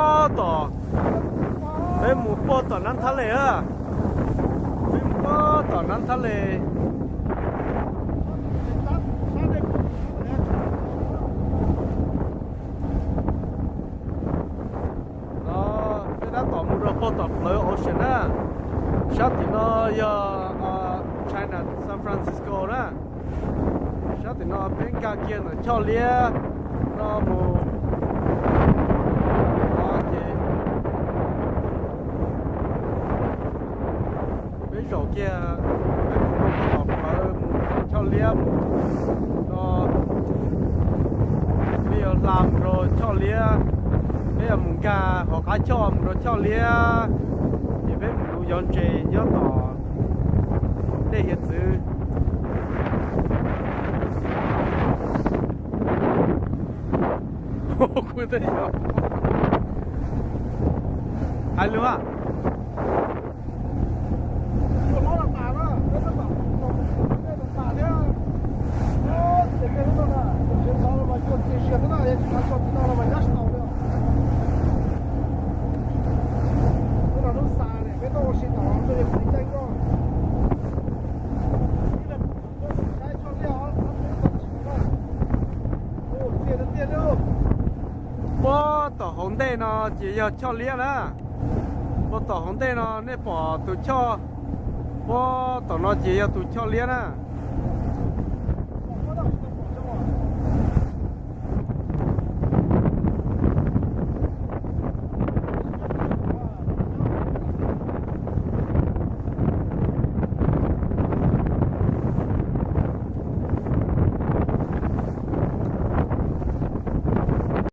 Puag tom, peb mus puag tom Nab Thab Les a, peb mus puag tom Nab Thab Les. No, peb tab tom mus rau puag tom plawv Ocean na. Sab tim no yog China San Francisco na. Sab tim no peb nkag kiag ntawm Choj Liab no mus, ces peb zaum kiag tom plawv mus Choj Liab mus no, peb yuav hla mus rau Choj Liab, peb yuav mus nkag hauv qab choj mus rau Choj Liab, ces peb mus yov ntses nyob tom dej hiav txwv. Hais lus a. Puag tom hauv ntej no ces yog Choj Liab na. Puag tom hauv ntej no nej pom tus choj, puag tom no ces yog tus Choj Liab na.